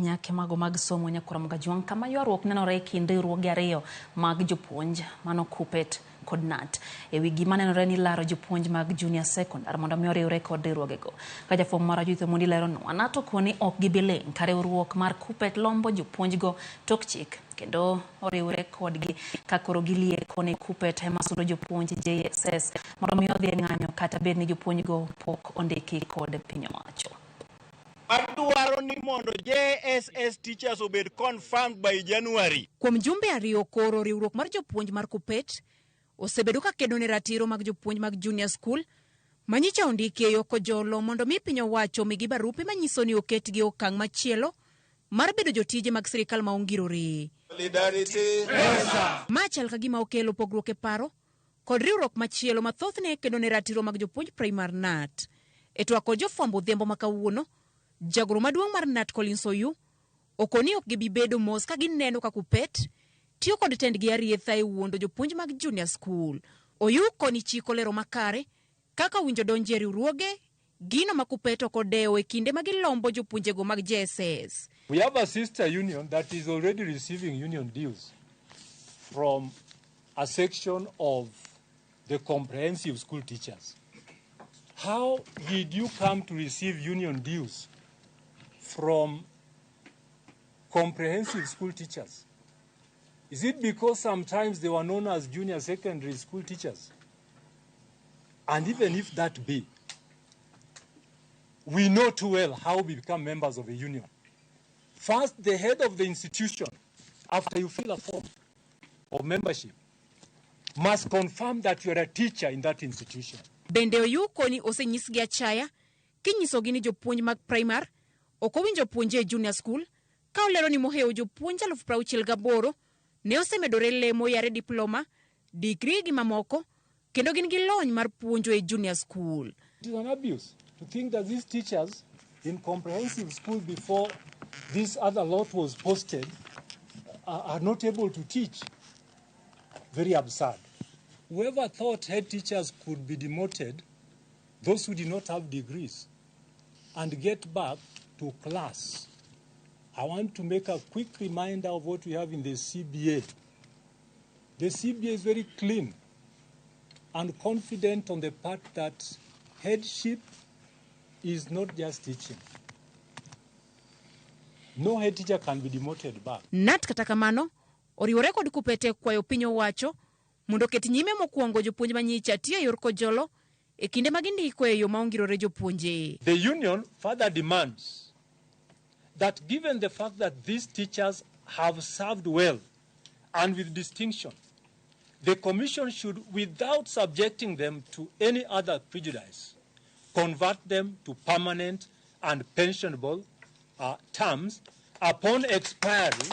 Nyaka mago mag somo nyakwar Mgajwang' kama ywaruok nenore e kind riwruoge ariyo mag jopuonj mano KUPPET kod KNUT e wi gima nenore ni laro jopuonj mag junior secondary mondo mi oriwre kod riwruogego. Ka jafwambo marwa Judith Omondi leronwa, KNUT okoni ok gibi ling' ka riwruok mar KUPPET lombo jopuonjgo tok chik kendo oriwre kodgi ka koro gilieko ni KUPPET ema sundo jopuonj JSS mondo mi odhi e ng'anyo kata bed ni jopuonjgo pok ondiki kod piny owacho. Adwaro ni mondo JSS teachers obed confirmed by January. Kuom jumbe ariyo koro riwruok mar jopuonj mar KUPPET osebedo ka kedo ne ratiro mag jopuonj mag junior school manyicha ondiki e yo kojolo mondo mi piny owacho omigi barupe manyiso ni oketgi e okang' machielo mar bedo jotije mag sirikal ma ongirore. Ma chal ka gima okelo pogruok e paro kod riwruok machielo ma thothne kedo ne ratiro mag jopuonj primar KNUT. E twak kod jofwambo odhiambo ma kawuono, jagoro maduong' mar KNUT Collins Oyu okoni ok gibi bedo mos ka gineno ka KUPPET tiyo kod tendgi arietha e wuondo jopuonj mag junior school. Oyu koni chik olero makare kaka owinjo donjie riwruoge gino ma KUPPET ok odewo e kinde ma gilombo jopuonjego mag JSS. We have a sister union that is already receiving union dues from a section of the comprehensive school teachers. How did you come to receive union dues from comprehensive school teachers? Is it because sometimes they were known as junior secondary school teachers? And even if that be, we know too well how we become members of a union. First, the head of the institution, after you fill a form of membership, must confirm that you are a teacher in that institution. Bende Oyu koni osenyisgi achaya kinyisogi ni jopuonj mag primar ok owinjo puonje e junior school ka olero ni mohewo jopuonj 68,000 ne osemedore lemo yare diploma, digri gi mamoko kendo gin gi lony mar puonjo e junior school. It is an abuse to think that these teachers in comprehensive school before this other lot was posted are not able to teach. Very absurd. Whoever thought head teachers could be demoted, those who did not have degrees, and get back to class. I want to make a quick reminder of what we have in the CBA. The CBA is very clean and confident on the part that headship is not just teaching. No head teacher can be demoted back. KNUT kata kamano oriwore kod KUPPET e kwayo piny owacho mondo oket nyime mokwongo jopuonj manyicha tiyo e yor kojolo e kinde ma gindiko e yo ma ongirore jopuonje. The union further demands that given the fact that these teachers have served well and with distinction, the commission should, without subjecting them to any other prejudice, convert them to permanent and pensionable terms upon expiry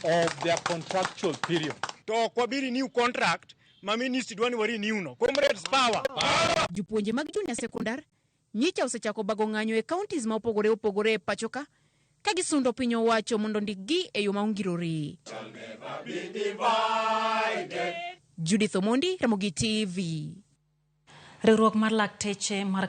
of their contractual period. To ok wabi renew contract ma ministry dwa ni wa renew no. Comrades, power. Jopuonje mag junior secondar nyicha osechako bago ng'anyo e counties ma opogore opogore e pacho ka ka gisundo piny owacho mondo ondikgi e yo ma ongirore. Judith Omondi, Ramogi TV. Riwruok mar lakteche mar